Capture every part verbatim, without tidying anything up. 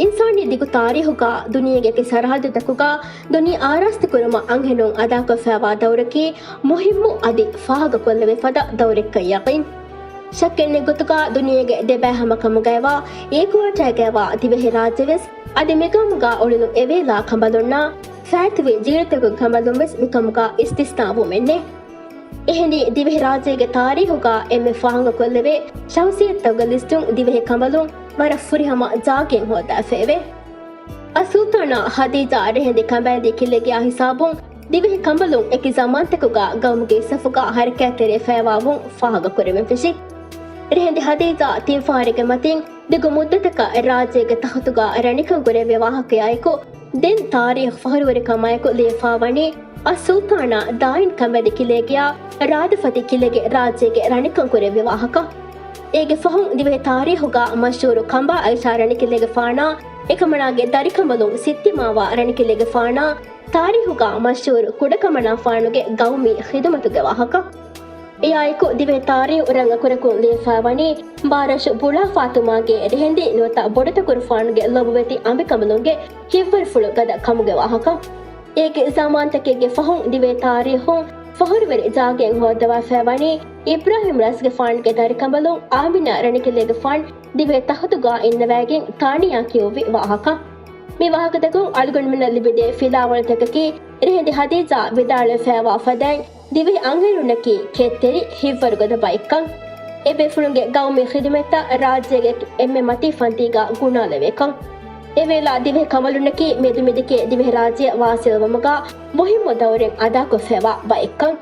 އިންސާނީ ދިގު ތާރީހުގަ ދުނިޔޭގެ އެކި ސަރަހައްދުތަކުގަ ދުނިޔެ އާރާސްތުކުރުމަށް އަންހެނުން އަދާކޮށްފައިވާ ދައުރަކީ މުހިއްމު އަދި ފާހަގަކޮށްލެވޭފަދަ ދައުރެއްކަން ޔަޤީން. ޝައްކެއްނެތް ގޮތުގަ ދުނިޔޭގެ ދެބައި ހަމަ ކަމުގައިވާ އީކުއޭޓާގައިވާ ދިވެހި ރާއްޖެވެސް އަދި މިގައުމުގަ އުޅުނު އެވޭލާ ކަނބަލުންނާ ފާއިތުވި ޖީލުތަކުގެ ކަނބަލުންވެސް މިކަމުގަ އިސްތިސްނާވުމެއް ނެތް. އެހެނީ، ދިވެހިރާއްޖޭގެ ތާރީހުގަ އެންމެ ފާހަގަކޮށްލެވޭ ޝަހުސިއްޔަތުތަކުގެ ލިސްޓުން ދިވެހި ކަނބަލުން ވަރަށް ފުރިހަމަ ޖާގައިން ހޯދާފައެވެ. އައްސުލްޠާނާ ހަދީޖާ ރެހެންދި ކަނބައިންދި ކިލެގެއާ ހިސާބުން ދިވެހި ކަނބަލުން އެކި ޒަމާންތަކުގަ ގައުމުގެ ސަފުގަ ހަރަކާތްތެރިވެފައިވާވުން ފާހަގަކުރެވެން ފެށި. ރެހެންދި ހަދީޖާ ތިން ފަހަރެއްގެ މަތިން ދިގު މުއްދަތަކަށް ރާއްޖޭގެ ތަޚުތުގަ ރަނިކަން ކުރެއްވި ވާހަކަޔާއެކު، ދެން ތާރީޚު ފަހުރުވެރިކަމާއެކު ލިޔެފާވަނީ، އައްސުލްޠާނާ ދާއިން ކަނބައިންދި ކިލޭގެޔާ ރާދަފަތި ކިލެގެ ރާއްޖޭގެ ރަނިކަން ކުރެއްވި ވާހަކަ. އޭގެ ފަހުން ދިވެހި ތާރީޚުގަ މަޝްހޫރު ކަނބާ އައިޝާ ރަނިކިލޭގެފާނާ، އެކަމަނާގެ ދަރިކަނބަލުން ސިއްތިމާވާ ރަނިކިލޭގެފާނާ، ތާރީޚުގަ މަޝްހޫރު ކުޑަކަމަނާފާނުގެ ގައުމީ ޚިދުމަތުގެ ވާހަކަ. އެއާއެކު، ދިވެހި ތާރީޚު ރަނގަކުރަކުން ލިޔެފާވަނީ، ބާރަށު ބުޅާފާތުމާގެ ރެހެންދި ނުވަތަ ބޮޑުތަކުރުފާނުގެ ލޮބުވެތި އަނބިކަނބަލުންގެ ހިތްވަރުފުޅު ގަދަ ކަމުގެ ވާހަކަ. އޭގެ ޒަމާންތަކެއްގެ ފަހުން ދިވެހި ތާރީޚުން ފަހުރުވެރި ޖާގައިން ހޯއްދަވާފައިވަނީ، އިބްރާހިމް ރައިސްގެފާނުގެ ދަރިކަނބަލުން އާމިނާ ރަނިކިލޭގެފާން ދިވެހި ތަޚުތުގަ އިންނަވައިގެން ތާނިޔާ ކިޔުއްވި ވާހަކަ. މި ވާހަކަތަކުން އަޅުގަނޑުމެންނަށް ލިބިދޭ ފިލާވަޅުތަކަކީ، ރެހެންދި ހަދީޖާ ވިދާޅުވެފައިވާ ފަދައިން، ދިވެހި އަންހެނުންނަކީ ކެތްތެރި ހިތްވަރުގަދަ ބައެއްކަން. އެބޭފުޅުންގެ ގައުމީ ޚިދުމަތްތައް ރާއްޖޭގެ އެންމެ މަތީ ފަންތީގަ ގުނާލެވޭކަން. އެވޭލާ ދިވެހި ކަނބަލުންނަކީ މެދުމިދެކޭ ދިވެހިރާއްޖެއަށް ވާސިލްވުމުގަ މުހިއްމު ދައުރެއް އަދާކޮށްފައިވާ ބައެއްކަން.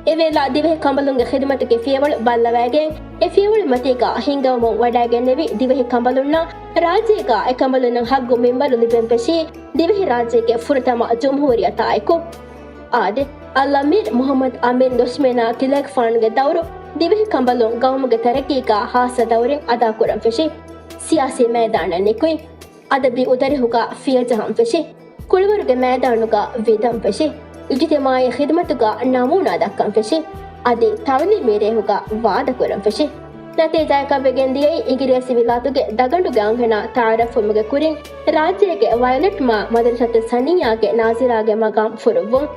އެވޭލާ ދިވެހި ކަނބަލުންގެ ޚިދުމަތުގެ ފިޔަވަޅު ބައްލަވައިގެން، އެ ފިޔަވަޅު މަތީގަ ހިންގަވަމުން ވަޑައިގެންނެވި ދިވެހި ކަނބަލުންނަށް ރާއްޖޭގަ އެކަނބަލުންނަށް ހައްގު މިންވަރު ލިބެން ފެށީ ދިވެހިރާއްޖޭގެ ފުރަތަމަ ޖުމްހޫރިއްޔަތާއެކު. އާދެ، އަލްއަމީރު މުޙައްމަދު އަމީން ދުޝްމަނާ ކިލޭގެފާނުގެ ދައުރު ދިވެހި ކަނބަލުން ގައުމުގެ ތަރައްގީގަ ހާއްސަ ދައުރެއް އަދާކުރަން ފެށި. ސިޔާސީ މައިދާނަށް ނިކުތް، އަދަބީ އުދަރެހުގަ ފިޔަޖަހަން ފެށި. ކުޅިވަރުގެ މައިދާނުގަ ވިދަން ފެށި. އިޖުތިމާޢީ ޚިދުމަތުގަ ނަމޫނާ ދައްކަން ފެށި. އަދި ތަޢުލީމީ ރޭހުގަ ވާދަކުރަން ފެށި. ނަތީޖާއަކަށް ވެގެން ދިޔައީ އިނގިރޭސިވިލާތުގެ ދަގަނޑުގެ އަންހެނާ ތަޢާރަފްވުމުގެ ކުރިން ރާއްޖޭގެ ވަޔަލެޓް މާ މަދަރުސަތު ސަނިއްޔާގެ ނާޒިރާގެ މަގާމް ފުރުއްވުން.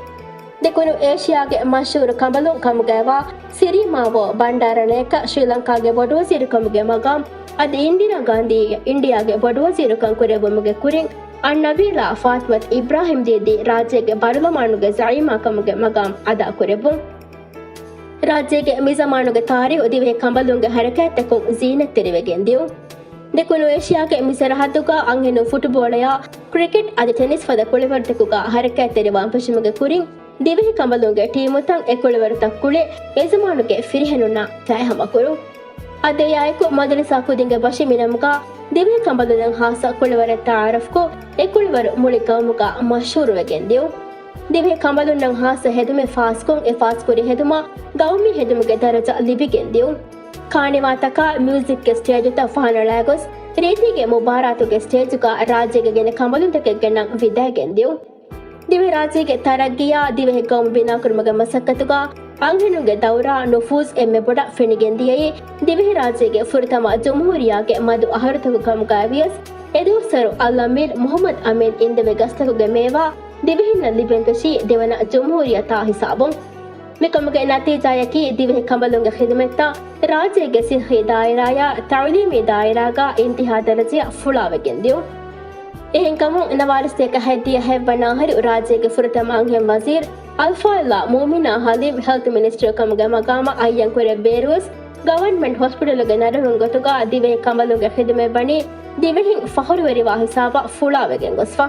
ދެކުނު އޭޝިޔާގެ މަޝްހޫރު ކަނބަލުން ކަމުގައިވާ ސިރީމާވޯ ބަންޑާރަ ނޭކަށް ޝްރީލަންކާގެ ބޮޑުވަޒީރުކަމުގެ މަގާމް އަދި އިންދިރާ ގާންދީ އިންޑިޔާގެ ބޮޑުވަޒީރުކަން ކުރެއްވުމުގެ ކުރިން އަންނަބީލާ ފާތިމަތު އިބްރާހިމް ދީދީ ރާއްޖޭގެ ބަރުލަމާނުގެ ޒަޢީމާ ކަމުގެ މަގާމް އަދާކުރެއްވުން. ރާއްޖޭގެ މިޒަމާނުގެ ތާރީޚު ދިވެހި ކަނބަލުންގެ ހަރަކާތްތަކުން ޒީނަތްތެރިވެގެން ދިޔުން. ދެކުނު އޭޝިޔާގެ މި ސަރަހައްދުގަ އަންހެނުން ފުޓުބޯޅަޔާ، ކްރިކެޓް އަދި ޓެނިސް ފަދަ ކުޅިވަރުތަކުގަ ހަރަކާތްތެރިވާން ފެށުމުގެ ކުރިން، ދިވެހި ކަނބަލުންގެ ޓީމުތައް އެ ކުޅިވަރުތައް ކުޅެ، އެޒަމާނުގެ ފިރިހެނުންނާ ފައިހަމަކުރުން. އަދި އެއާއެކު މަދަރުސާ ކުދިންގެ ބަށި މިނަމުގަ ދިވެހި ކަނބަލުންނަށް ހާއްސަ ކުޅިވަރެއް ތަޢާރަފްކޮށް، އެ ކުޅިވަރު މުޅި ގައުމުގަ މަޝްހޫރުވެގެން ދިޔުން. ދިވެހި ކަނބަލުންނަށް ހާއްސަ ހެދުމެއް ފާސްކޮށް، އެ ފާސްކުރި ހެދުމަށް ގައުމީ ހެދުމުގެ ދަރަޖަ ލިބިގެން ދިޔުން. ކާނިވާތަކާ މިއުޒިކްގެ ސްޓޭޖުތައް ފަހަނަޅައިގޮސް، ރީތީގެ މުބާރާތުގެ ސްޓޭޖުގަ ރާއްޖޭގެ ގިނަ ކަނބަލުންތަކެއްގެ ނަން ވިދާގެން ދިޔުން. ދިވެހިރާއްޖޭގެ ތަރައްގީއާ ދިވެހި ގައުމު ބިނާކުރުމުގެ މަސައްކަތުގަ އަންހެނުންގެ ދައުރާ ނުފޫޒް އެންމެ ބޮޑަށް ފެނިގެން ދިޔައީ، ދިވެހިރާއްޖޭގެ ފުރަތަމަ ޖުމްހޫރިއްޔާގެ މަދު އަހަރުތަކު ކަމުގައި ވިޔަސް، އެދުވަސްވަރު އަލްއަމީރު މުޙައްމަދު އަމީން އިންދެވި ގަސްތަކުގެ މޭވާ ދިވެހިންނަށް ލިބެން ފެށީ ދެވަނަ ޖުމްހޫރިއްޔަތާ ހިސާބުން. މިކަމުގެ ނަތީޖާޔަކީ، ދިވެހި ކަނބަލުންގެ ޚިދުމަތްތައް ރާއްޖޭގެ ސިއްހީ ދާއިރާޔާ ތަޢުލީމީ ދާއިރާގަ އިންތިހާ ދަރަޖަޔަށް ފުޅާވެގެން ދިޔުން. އެހެންކަމުން، ނަވާރަސަތޭކަ ހަތްދިހަ ހަތްވަނަ އަހަރު ރާއްޖޭގެ ފުރަތަމަ އަންހެން ވަޒީރު އަލްފާޟިލާ މޫމިނާ ހަލީމް ހެލްތު މިނިސްޓަރު ކަމުގެ މަގާމަށް އައްޔަން ކުރެއްވިއިރުވެސް، ގަވަރންމަންޓް ހޮސްޕިޓަލުގެ ނަރުހުން ގޮތުގަ ދިވެހި ކަނބަލުންގެ ޚިދުމަތް ވަނީ ދިވެހިން ފަޚުރުވެރިވާ ހިސާބަށް ފުޅާވެގެން ގޮސްފަ.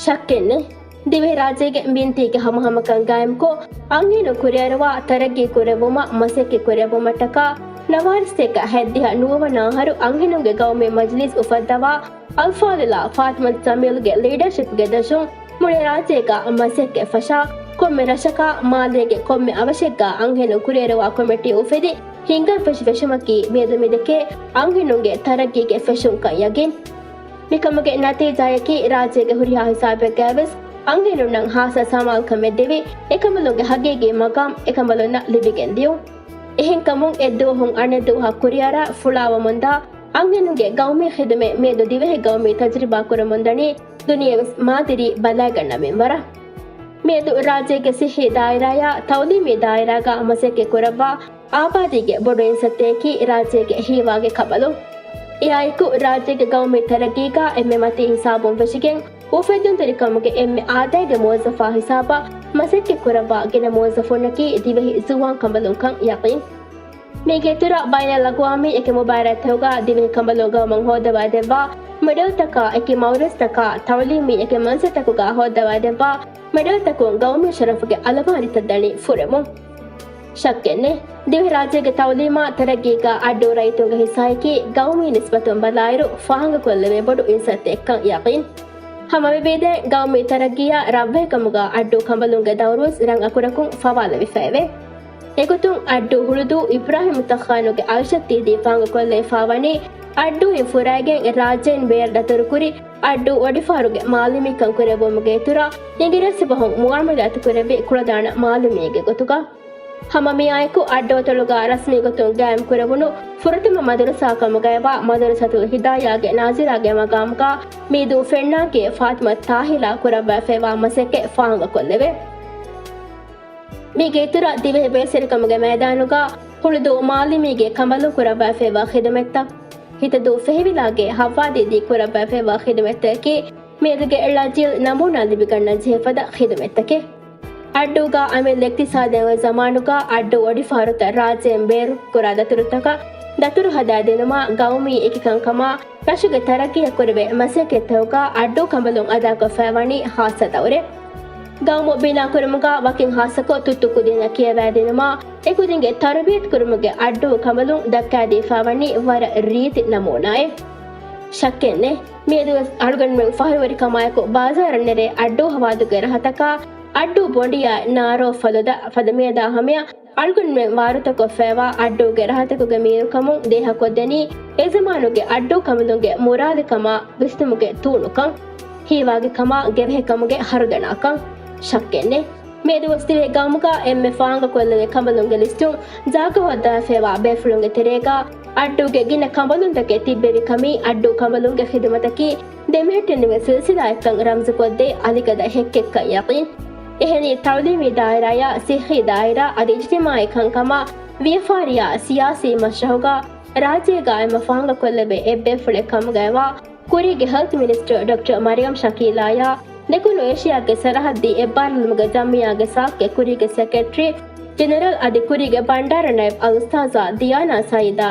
ޝައްކެއްނެތް، ދިވެހިރާއްޖޭގެ މިންތީގެ ހަމަހަމަކަން ގާއިމްކޮށް، އަންހެނުން ކުރިއަރުވާ ތަރައްގީ ކުރެއްވުމަށް މަސައްކަތް ކުރެއްވުމަށްޓަކާ، ނަވާރަސަތޭކަ ހަތްދިހަ ނުވަވަނަ އަހަރު އަންހެނުންގެ ގައުމީ މަޖިލީސް އުފައްދަވާ، އަލްފާޟިލާ ފާތިމަތު ޖަމީލްގެ ލީޑަރޝިޕްގެ ދަށުން، މުޅި ރާއްޖޭގަ މަސައްކަތް ފަށާ، ކޮންމެ ރަށަކާ މާލޭގެ ކޮންމެ އަވަށެއްގަ އަންހެނުން ކުރިއަރުވާ ކޮމިޓީ އުފެދި، ހިންގަން ފެށި ފެށުމަކީ މިއަދު މިދެކޭ އަންހެނުންގެ ތަރައްގީގެ ފެށުންކަން ޔަގީން. މިކަމުގެ ނަތީޖާޔަކީ، ރާއްޖޭގެ ހުރިހާ ހިސާބެއްގައިވެސް އަންހެނުންނަށް ހާއްސަ ސަމާލުކަމެއް ދެވި، އެކަނބަލުންގެ ހަގީގީ މަގާމް އެކަނބަލުންނަށް ލިބިގެން ދިޔުން. އެހެންކަމުން، އެއްދުވަހުން އަނެއްދުވަހަށް ކުރިއަރާ ފުޅާވަމުންދާ އަންހެނުންގެ ގައުމީ ޚިދުމަތް މިއަދު ދިވެހި ގައުމީ ތަޖުރިބާ ކުރަމުންދަނީ ދުނިޔެވެސް މާދިރީ ބަލައިގަންނަ މިންވަރަށް. މިއަދު ރާއްޖޭގެ ސިއްހީ ދާއިރާޔާ ތައުލީމީ ދާއިރާގަ މަސައްކަތް ކުރައްވާ އާބާދީގެ ބޮޑު އިންސައްތައަކީ ރާއްޖޭގެ ހީވާގި ކަނބަލުން. އެއާއެކު، ރާއްޖޭގެ ގައުމީ ތަރައްގީގަ އެންމެ މަތީ ހިސާބުން ފެށިގެން، އުފެއްދުންތެރިކަމުގެ އެންމެ އާދައިގެ މުވައްޒަފާ ހިސާބަށް މަސައްކަތް ކުރައްވާ ގިނަ މުވައްޒަފުންނަކީ ދިވެހި ޒުވާން ކަނބަލުންކަން ޔަޤީން. މީގެ އިތުރަށް ބައިނަލްއަގްވާމީ އެކި މުބާރާތްތަކުގަ ދިވެހި ކަނބަލުން ގައުމަށް ހޯއްދަވާދެއްވާ މެޑަލްތަކާ، އެކި މައުރަޒްތަކާ، ތައުލީމީ އެކި މަންސަތަކުގަ ހޯއްދަވާދެއްވާ މެޑަލްތަކުން ގައުމީ ޝަރަފުގެ އަލަވާން ރިތަށް ދަނީ ފުރެމުން. ޝައްކެއްނެތް، ދިވެހިރާއްޖޭގެ ތައުލީމާ ތަރައްގީގަ އައްޑޫ ރައްޔިތުންގެ ހިއްސާއަކީ ގައުމީ ނިސްބަތުން ބަލާއިރު ފާހަގަކޮށްލެވޭ ބޮޑު އިންސައްތައެއްކަން ޔަޤީން. ހަމައެބައިދޭން ގައުމީ ތަރައްގީއާ ރަށްވެހިކަމުގަ އައްޑޫ ކަނބަލުންގެ ދައުރުވެސް ރަނގަކުރަކުން ފަވާލެވިފައެވެ. އެގޮތުން އައްޑޫ ހުޅުދޫ އިބްރާހިމް ތައްޚާނުގެ އަރްޝަދީދީ ފާހަގަކޮށްލައިފާ ވަނީ، އައްޑޫއިން ފުރައިގެން ރާއްޖޭން ބޭރަށް ދަތުރުކުރި އައްޑޫ އޮޑިފާރުގެ މާލެމީކަން ކުރެއްވުމުގެ އިތުރަށް، އިނގިރޭސި ބަހުން މުއާމަލާތު ކުރެއްވި ކުޅަދާނަ މާލެމީގެ ގޮތުގަ. ހަމަ މިއާއެކު އައްޑޫ އަތޮޅުގަ ރަސްމީ ގޮތުން ގާއިމް ކުރެވުނު ފުރަތަމަ މަދުރަސާ ކަމުގައިވާ މަދުރަސަތުލް ހިދާޔާގެ ނާޒިރާގެ މަގާމުގަ މިއަދު ފެންނާންކިޔޭ ފާތިމަތު ތާހިލާ ކުރައްވާފައިވާ މަސައްކަތް ފާހަގަކޮށްލެވޭ. މީގެ އިތުރަށް ދިވެހި ބޭސްވެރިކަމުގެ މައިދާނުގަ ހުޅުދޫ މާލެމީގެ ކަނބަލުން ކުރައްވާފައިވާ ޚިދުމަތްތައް، ހިތަދޫ ފެހިވިލާގެ ހައްވާދީދީ ކުރައްވާފައިވާ ޚިދުމަތްތަކަކީ، މިއަދުގެ ޅަޖީލް ނަމޫނާ ލިބިގަންނަން ޖެހޭ ފަދަ ޚިދުމަތްތަކެއް. އައްޑޫގަ އަމިއްލަ އިޤްތިޞާދެއް އޮތް ޒަމާނުގަ އައްޑޫ އޮޑިފާރުތައް ރާއްޖޭން ބޭރު ކުރާ ދަތުރުތަކަށް ދަތުރު ހަދާދިނުމާ، ގައުމީ އެކިކަންކަމާ ރަށުގެ ތަރައްގީއަށް ކުރެވޭ މަސައްކަތްތަކުގަ އައްޑޫ ކަނބަލުން އަދާކޮށްފައިވަނީ ހާއްސަ ދައުރެއް. ގައުމު ބިނާކުރުމުގަ ވަކިން ހާއްސަކޮށް ތުއްތު ކުދިންނަށް ކިޔަވާދިނުމާ، އެކުދިންގެ ތަރުބިޔަތުކުރުމުގެ އައްޑޫ ކަނބަލުން ދައްކާދީފައިވަނީ ވަރަށް ރީތި ނަމޫނާއެއް. ޝައްކެއްނެތް، މިއަދުވެސް އަޅުގަނޑުމެން ފަހުރުވެރިކަމާއެކު ބާޒާރަށް ނެރޭ އައްޑޫ ހަވާދުގެ ރަހަތަކާ، އައްޑޫ ބޮނޑިޔާ ނާރޯ ފަލުދަ ފަދަ މިއަދާ ހަމަޔަށް އަޅުގަނޑުމެން ވާރުތަކޮށްފައިވާ އައްޑޫގެ ރަހަތަކުގެ މީރުކަމުން ދޭހަކޮށްދެނީ، އެޒަމާނުގެ އައްޑޫ ކަނބަލުންގެ މުރާލިކަމާ ވިސްނުމުގެ ތޫނުކަން، ހީވާގިކަމާ ގެވެހިކަމުގެ ހަރުދަނާކަން. ޝައްކެއްނެތް، މިއަދުވެސް ދިވެހި ގައުމުގަ އެންމެ ފާހަގަކޮށްލެވޭ ކަނބަލުންގެ ލިސްޓުން ޖާގަ ހޯއްދަވާފައިވާ ބޭފުޅުންގެ ތެރޭގަ އައްޑޫގެ ގިނަ ކަނބަލުންތަކެއް ތިއްބެވި ކަމީ އައްޑޫ ކަނބަލުންގެ ޚިދުމަތަކީ ދެމެހެއްޓެނިވި ސިލްސިލާއެއްކަން ރަމްޒުކޮށްދޭ އަލިގަދަ ހެއްކެއްކަން ޔަޤީން. އެހެނީ ތައުލީމީ ދާއިރާޔާ ސިއްހީ ދާއިރާ އަދި އިޖްތިމާޢީ ކަންކަމާ ވިޔަފާރިޔާ ސިޔާސީ މަސްރަހުގަ ރާއްޖޭގައިމަ ފާހަގަކޮށްލެވޭ އެއްބޭފުޅެއް ކަމުގައިވާ ކުރީގެ ހެލްތް މިނިސްޓަރ ޑޮކްޓަރ މަރިޔަމް ޝަކީލާޔާ ދެކުނު އޭޝިޔާގެ ސަރަހައްދީ އެއްބާރުލުމުގެ ޖަމްޢިއްޔާގެ ސާފްގެ ކުރީގެ ސެކްރެޓަރީ ޖެނެރަލް އަދި ކުރީގެ ބަންޑާރަ ނައިބް އަލްއުސްތާޛާ ދިޔާނާ ސައީދާ،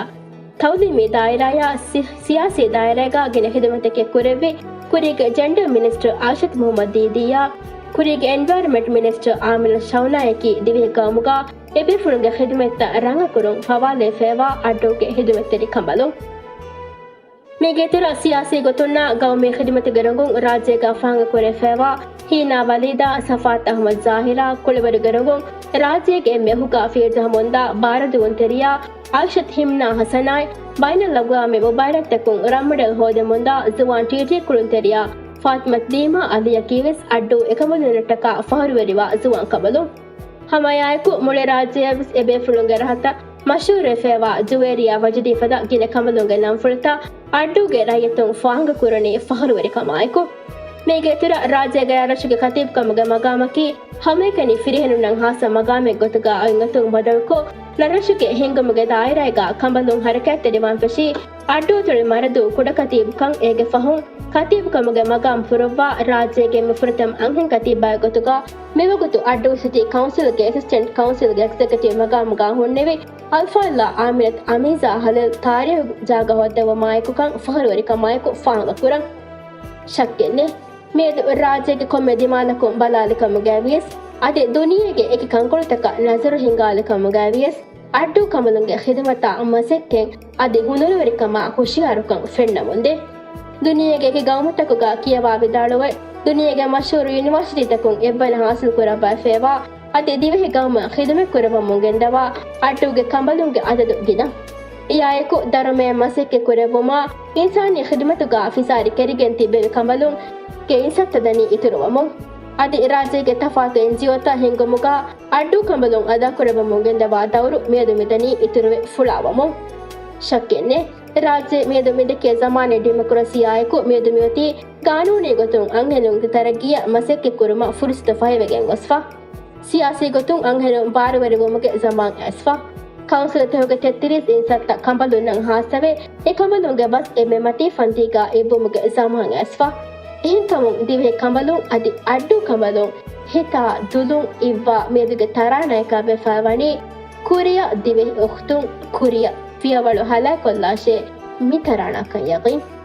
ތައުލީމީ ދާއިރާޔާ ސި-، ސިޔާސީ ދާއިރާގަ ގިނަ ޚިދުމަތެކެއް ކުރެއްވި ކުރީގެ ޖެންޑަރ މިނިސްޓަރ އާއިޝަތު މުޙައްމަދު ދީދީއާ، ކުރީގެ އެންވަޔަރަންމަންޓް މިނިސްޓަރ އާމިނަ ޝައުނާއަކީ ދިވެހި ގައުމުގަ އެބޭފުޅުންގެ ޚިދުމަތްތައް ރަނގަކުރުން ފަވާލެވިފައިވާ އައްޑޫގެ ޚިދުމަތްތެރި ކަނބަލުން. މީގެ އިތުރަށް ސިޔާސީ ގޮތުންނާ ގައުމީ ޚިދުމަތުގެ ރޮނގުން ރާއްޖޭގަ ފާހަގަކުރެވިފައިވާ ހީނާ ވަލީދާ، ސަފާތު އަޙްމަދު ޒާހިރާ، ކުޅިވަރުގެ ރޮނގުން ރާއްޖޭގެ އެންމެ އުފުގާ ފިރިޖަހަމުންދާ ބާރަ ދުވުންތެރިޔާ އާއިޝަތު ހިމްނާ ޙަސަނާއި، ބައިނަލްއަގްވާމީ މުބާރާތްތަކުން ރަށްމަޑު ހޯދެމުންދާ ޒުވާން ޓީޓީ ކުޅުންތެރިޔާ ފާތިމަތު ދީމާ އަލީއަކީވެސް އައްޑޫ އެކަނބަލުންނަށްޓަކާ ފަހުރުވެރިވާ ޒުވާން ކަނބަލުން. ހަމައެއާއެކު، މުޅި ރާއްޖެއަށްވެސް އެބޭފުޅުންގެ ރަހަތަށް މަޝްހޫރުވެފައިވާ ޖުވޭރިޔާ ވަޖުދީ ފަދަ ގިނަ ކަނބަލުންގެ ނަންފުޅުތައް އައްޑޫގެ ރައްޔިތުން ފާހަގަކުރަނީ ފަހުރުވެރިކަމާއެކު. މީގެ އިތުރަށް، ރާއްޖޭގަ ރަށުގެ ކަތީބުކަމުގެ މަގާމަކީ ހަމައެކަނި ފިރިހެނުންނަށް ހާއްސަ މަގާމެއް ގޮތުގަ އޮތްގޮތުން ބަދަލުކޮށް، ރަށްރަށުގެ ހިންގުމުގެ ދާއިރާއިގަ ކަނބަލުން ހަރަކާތްތެރިވާން ފެށީ، އައްޑޫއަތޮޅު މަރަދޫ ކުޑަކަތީބުކަން. އޭގެ ފަހުން، ކަތީބުކަމުގެ މަގާމް ފުރައްވާ ރާއްޖޭގެ އެންމެ ފުރަތަމަ އަންހެން ކަތީބާގެ ގޮތުގަ މިވަގުތު އައްޑޫ ސިޓީ ކައުންސިލްގެ އެސިސްޓެންޓް ކައުންސިލްގެ އެގްޒެކެޓިވް މަގާމުގަ ހުންނެވި އަލްފާޟިލާ އާމިނަތު އަމީޒާ ހަލީލް ތާރީޚު ޖާގަ ހޯއްދެވުމާއެކުކަން ފަހުރުވެރިކަމާއެކު ފާހަގަކުރަން. ޝައްކެއްނެތް، މިއަދު ރާއްޖޭގެ ކޮންމެ ދިމާލަކުން ބަލާލި ކަމުގައިވިޔަސް، އަދި ދުނިޔޭގެ އެކި ކަންކޮޅުތަކަށް ނަޒަރު ހިންގާލި ކަމުގައިވިޔަސް، އައްޑޫ ކަނބަލުންގެ ޚިދުމަތާ މަސައްކަތް އަދި ހުނަރުވެރިކަމާ ހުޝިޔާރުކަން ފެންނަމުންދޭ. ދުނިޔޭގެ އެކި ގައުމުތަކުގަ ކިޔަވާ ވިދާޅުވެ، ދުނިޔޭގެ މަޝްހޫރު ޔުނިވާސިޓީތަކުން އެއްވަނަ ހާސިލް ކުރައްވާފައިވާ އަދި ދިވެހި ގައުމަށް ޚިދުމަތް ކުރައްވަމުން ގެންދަވާ އައްޑޫގެ ކަނބަލުންގެ އަދަދު ގިނަ. އެއާއެކު، ދަރުމައެއް މަސައްކަތް ކުރެއްވުމާ، އިންސާނީ ޚިދުމަތުގަ ފިސާރި ކެރިގެން ތިއްބެވި ކަނބަލުންގެ އިންސައްތަ ދަނީ އިތުރުވަމުން. އަދި ރާއްޖޭގެ ތަފާތު އެންޖީއޯތައް ހިންގުމުގަ އައްޑޫ ކަނބަލުން އަދާކުރައްވަމުން ގެންދަވާ ދައުރު މިއަދު މިދަނީ އިތުރުވެ ފުޅާވަމުން. ޝައްކެއްނެތް، ރާއްޖެ މިއަދު މިދެކޭ ޒަމާނީ ޑިމޮކްރަސީއާއެކު މިއަދު މިއޮތީ ގާނޫނީ ގޮތުން އަންހެނުންގެ ތަރައްގީއަށް މަސައްކަތްކުރުމަށް ފުރުސަތު ފަހިވެގެން ގޮސްފަ. ސިޔާސީ ގޮތުން އަންހެނުން ބާރުވެރިވުމުގެ ޒަމާން އައިސްފަ. ކައުންސިލްތަކުގެ ތެއްތިރީސް އިންސައްތަ ކަނބަލުންނަށް ހާއްސަވެ، އެކަނބަލުންގެ ބަސް އެންމެ މަތީ ފަންތީގަ އިއްވުމުގެ ޒަމާން އައިސްފަ. އެހެންކަމުން ދިވެހި ކަނބަލުން އަދި އައްޑޫ ކަނބަލުން ހިތާ ދުލުން އިއްވާ މިއަދުގެ ތަރާނައަކާ ވެފައިވަނީ ކުރިއަށް ދިވެހި އުޚްތުން ކުރިއަށް ފިޔަވަޅު ހަލާކޮށްލާށޭ މި ތަރާނައަކަށް ޔަގީން.